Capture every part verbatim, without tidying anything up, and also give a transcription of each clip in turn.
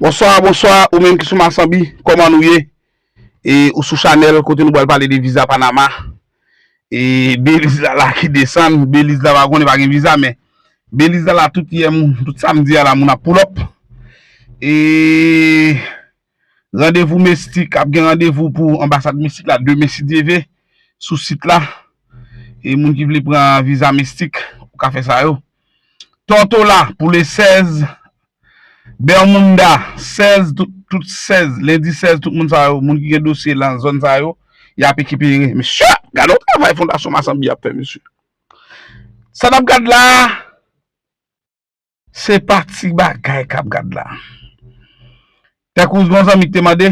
Bonswa, bonswa, ou menm ki sou Masanbi, kòman nou ye? E ou sou chanèl kote nou pral pale de viza Panama. E Beliz la, la ki desann, Beliz la pa konnen pa gen viza, men Beliz la, la tout yè, moun, tout samdi a la, moun ap pull up. E randevou Mestik, ap gen randevou pou anbasad Mestik la, demen si Dye ve, sou sit la. E moun ki vle pran viza Mestik, ou ka fè sa yo. Tortola pou le sèz, Bermuda, sèz, tout, tout sèz, lendi sèz, tout moun sa yo, moun ki gen dosye nan zòn sa yo, y ap ekipere. Mesye, gade yon travay Fondasyon Masanbi ap fè, mesye. Sa n ap gad la, se pa ti bagay k ap gad la. Tankou yon zanmi ki te mande,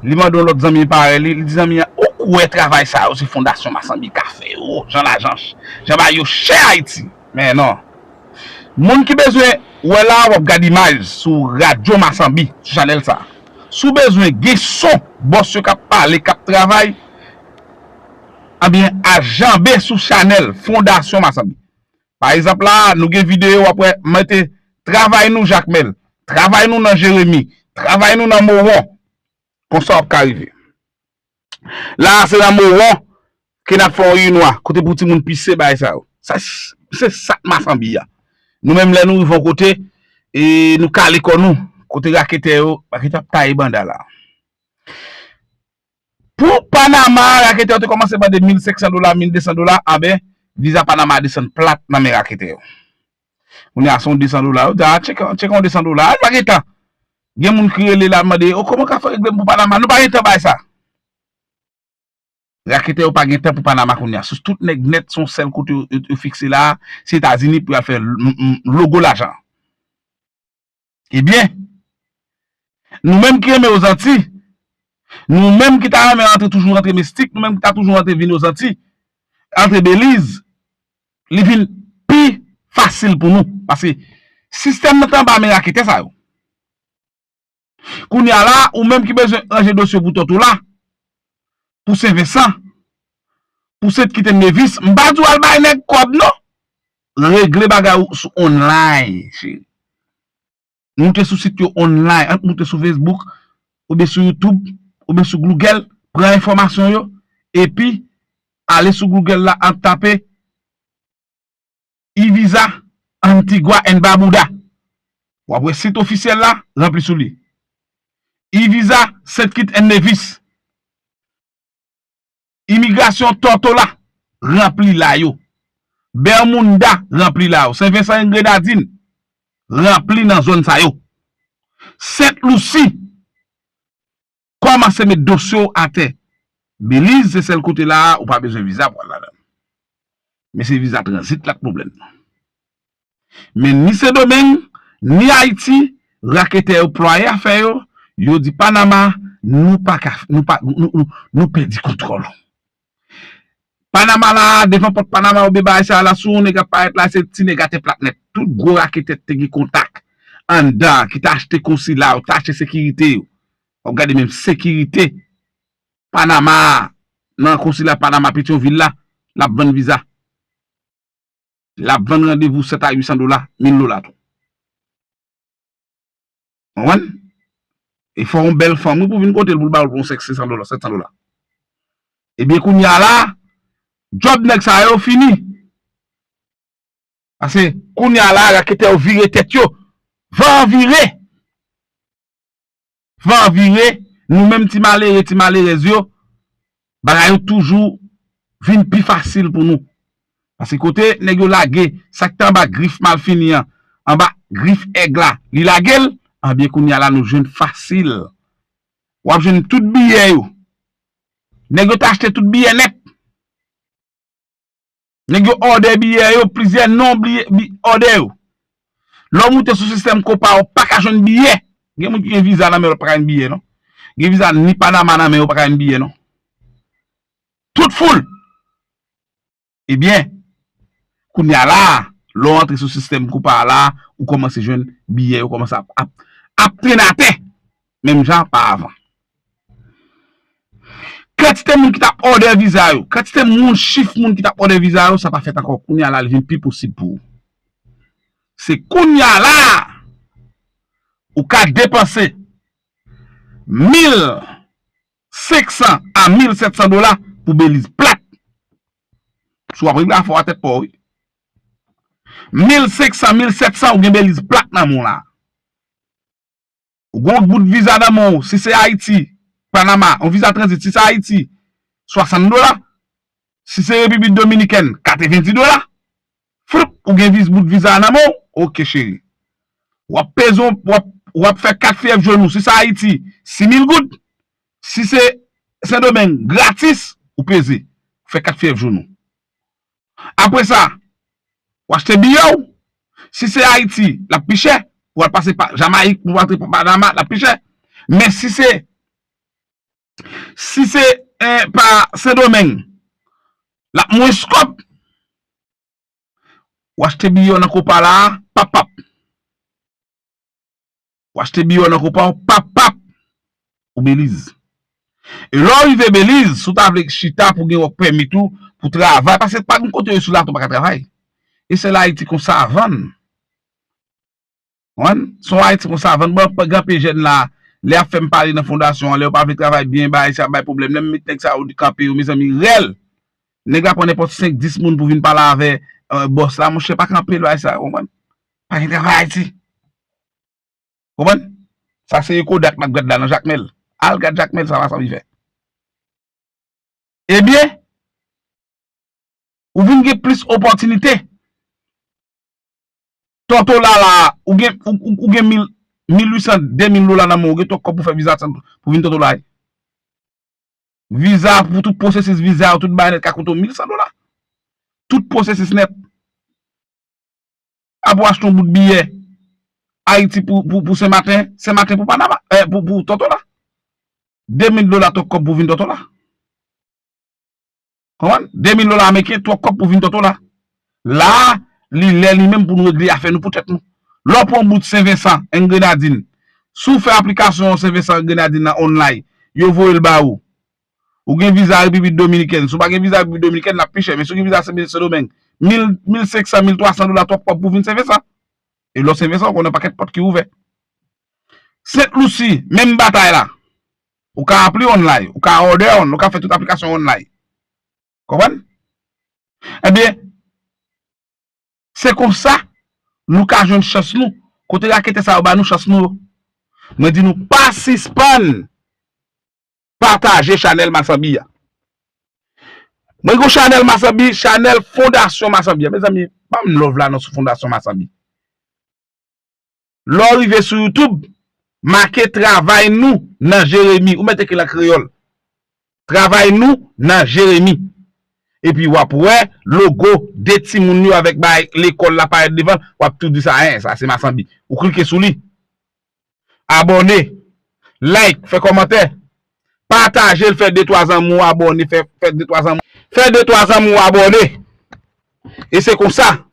li mande yon lòt zanmi parèy li, li di zanmi an, ou kwè travay sa yo se Fondasyon Masanbi ka fè yo, jan lajan, jan bagay yo chè Ayiti. Men non. Moun ki bezwen wè la, w ap gade imaj sou Radyo Masanbi, sou chanèl sa. Si w bezwen gen son, bòs yo k ap pale, k ap travay, ebyen, al janbe sou chanèl Fondasyon Masanbi. Pa egzanp la, nou gen videyo, w ap wè, mete travay nou Jakmèl, travay nou nan Jeremi, travay nou nan Mowon. Konsa w ap ka rive. La a se nan Mowon ke n ap fè yon inwa, kote pou timoun pise bagay sa yo. Sa, se sa k Masanbi a. Nou menm lè nou rive yon kote, e nou kale kò nou, kote raketè yo, raketè ap taye banda la. Pou Panama, raketè yo te kòmanse mande mil senk san dola, mil de san dola, anben, viza Panama desann plat nan men raketè yo. Kounye a se yon de san dola, yo di, a, tcheke, tcheke yon de san dola, a, nou pa gen tan. Gen moun ki rele la, mande, o, kòman w ka fè regle m pou Panama? Nou pa gen tan bay sa. Raketè yo pa gen tan pou Panama kounye a. Sou tout nèg nèt, se yon sèl kote yo, yo, yo fikse la, se Etazini pou y al fè l-, m-, m-, logo lajan. Ebyen, nou menm ki renmen Ozanti, nou menm ki ta renmen rantre, toujou rantre Mestik, nou menm ki ta toujou rantre vin Ozanti, rantre Beliz, li vin pi fasil pou nou. Paske sistèm nan t anba men raketè sa yo. Kounye a la, ou menm ki bezwen ranje dosye pou Tortola, pou Sen Vensan, pou Sent Kit and Nevis, m pa di w al bay nèg kòb non. Regle bagay ou sou online, cheri. Moute sou sit yo online, ant moute sou Facebook, oubyen sou YouTube, oubyen sou Google, pran enfòmasyon yo, epi ale sou Google la, ant tape e-Visa Antigua and Barbuda. W ap wè sit ofisyèl la, ranpli sou li. E-Visa Sent Kit and Nevis. Imigrasyon Tortola, ranpli la yo. Bermuda, ranpli la yo. Sen Vensan and Grenadin, ranpli nan zòn sa yo. Sent Lisi, kòmanse met dosye w atè. Beliz se sèl kote la a ou pa bezwen viza pou al ladan l. Men se viza tranzit la k pwoblèm nan. Men ni Sendomeng, ni Ayiti, raketè yo plwaye afè yo, yo di Panama, nou pa ka, nou pa, nou, nou, nou pèdi kontwòl. Panama la, devan pòt Panama oubyen bagay sa la, si yon nèg ap parèt la, se ti nèg atè plat nèt. Tout gwo raketè te gen kontak anndan, ki ta achte konsila yo, ta achte sekirite yo. W ap gade menm sekirite Panama a, nan konsila Panama Petyonvil la, l ap vann viza. L ap vann randevou sèt a uit san dola, mil dola tou. Konprann? E fò yon bèl fanm, wi, pou vin kote l, pou l ba w l pou yon senk san dola, sèt san dola. Ebyen, kounye a la, djòb nèg sa yo fini. Paske, kounye a la, raketè yo vire tèt yo. Van an vire. Van an vire, nou menm ti malere, ti malerèz yo, bagay yo toujou vin pi fasil pou nou. Paske kote nèg yo lage, sa k te anba grif malfini an, anba grif èg la, li lage l, anbyen kounye a la nou jwenn fasil. W ap jwenn tout biyè yo. Nèg yo te achte tout biyè nèt. Nèg yo òdè biyè yo, plizyè non biyè, bi-, òdè yo. Lè w moute sou sistèm Copa, ou pa ka jwenn biyè. Gen moun ki gen viza nan men yo, pa ka jwenn biyè, non. Gen viza ni Panama nan men yo, pa ka jwenn biyè, non. Tout full. Ebyen, kounye a la, lè w antre sou sistèm Copa a la, ou kòmanse jwenn biyè yo, kòmanse ap, ap, ap trennen atè. Menm jan pa avan. Kantite moun ki t ap òdè viza yo, kantite moun, chif moun ki t ap òdè viza yo, sa pa fèt ankò. Kounye a la, li vin pi posib pou ou. Se kounye a la, Ou ka depanse mil senk san a mil sèt san dola pou Beliz plat. Si w ap regle afè w a tèt pa w, wi. Mil senk san, mil sèt san, ou gen Beliz plat nan men w la. Ou gen yon bout viza nan men w, si se Ayiti, Panama, yon viza tranzit, si se Ayiti, swasant dola. Si se Repiblik Dominikèn, katrevenndis dola. Floup, ou gen viz bout viza a nan men w, oke cheri. W ap peze, w ap, w ap fè kat fyèv joun ou. Si se Ayiti, sis mil goud. Si se Sendomeng, gratis, ou peze. Fè kat fyèv joun ou. Apre sa, w achte biyè w. Si se Ayiti, l ap pi chè. Pou w al pase pa Jamayik, pou w antre pa Panama, l ap pi chè. Men si se, si se, eh, pa Sendomeng, l ap mwens kòb. W achte biyè w nan Copa la, pap, pap. W achte biyè w nan Copa, pap, pap. Ou Beliz. E lè w rive Beliz, si w ta vle chita pou gen wòk pèmit ou, pou travay, paske pa gen kote yo sou latè w pa ka travay. E sèl Ayiti konsa vann. Konprann? Se yon Ayiti konsa vann. Bon, gen anpil jèn la, lè y ap fè m pale nan fondasyon an, lè yo pa vle travay byen, bagay sa ap bay pwoblèm. Lè m met nèg sa yo kanpe yo, mezanmi, rèl. Nèg la pran nenpòt senk, dis moun pou vin pale avè, eh, bòs la, monchè, pa kanpe l, bagay sa, konprann? Pa gen travay Ayiti. Konprann? Sa se Ecodak n ap gad la nan Jakmèl. Al gad Jakmèl, sa pa sanble fè. Ebyen, ou vin gen plis opòtinite. Tonton la la, ou gen, ou, ou, ou gen mil, mil uit san, de mil dola nan men w, ou gen twòp kòb pou fè viza pou vin Tonton la. Viza, pou tout pwosesis viza, tout bagay nèt ka koute w mil san dola. Tout pwosesis nèt. Apre w achte yon bout biyè Ayiti pou, pou, pou Senmaten, Senmaten pou Panama, eh, pou, pou Tonton la. De mil dola twòp kòb pou vin Tonton la. Konprann? De mil dola ameriken, twòp kòb pou vin Tonton la. La, li lè li menm pou nou regle afè nou pou tèt nou. Lè w pran bout Sen Vensan, en Grenadin, si w fè aplikasyon Sen Vensan, en Grenadin nan online, yo voye l ba ou. Ou gen viza Repiblik Dominikèn. Si w pa gen viza Repiblik Dominikèn, l ap pi chè. Men si w gen viza Sen, Sen Domeng, mil, mil senk san, mil twa san dola twòp kòb pou vin Sen Vensan. E lè w Sen Vensan, ou konnen pakèt pòt ki ouvè. Sent Lusi, menm batay la. Ou ka apli online, ou ka order on, ou ka fè tout aplikasyon online. Konprann? Ebyen, se konsa nou ka jwenn chans nou. Kote raketè sa yo ba nou chans nou yo. Mwen di nou pa sispann pataje chanèl Masanbi a. Mwen gen chanèl Masanbi, chanèl Fondasyon Masanbi a. Mezanmi, ban m love la non sou Fondasyon Masanbi. Lè w rive sou YouTube, make Travay Nou nan Jeremi. Ou mèt ekri l an kreyòl. Travay Nou nan Jeremi. Epi w ap wè logo de timoun yo avèk bay lekòl la parèt devan l. W ap tou di sa, en, sa se Masanbi. Ou klike sou li. Abòne. Like, fè kòmantè. Pataje l, fè de twa zanmi w abòne, fè, fè de twa zanmi, fè de twa zanmi w abòne. E se konsa,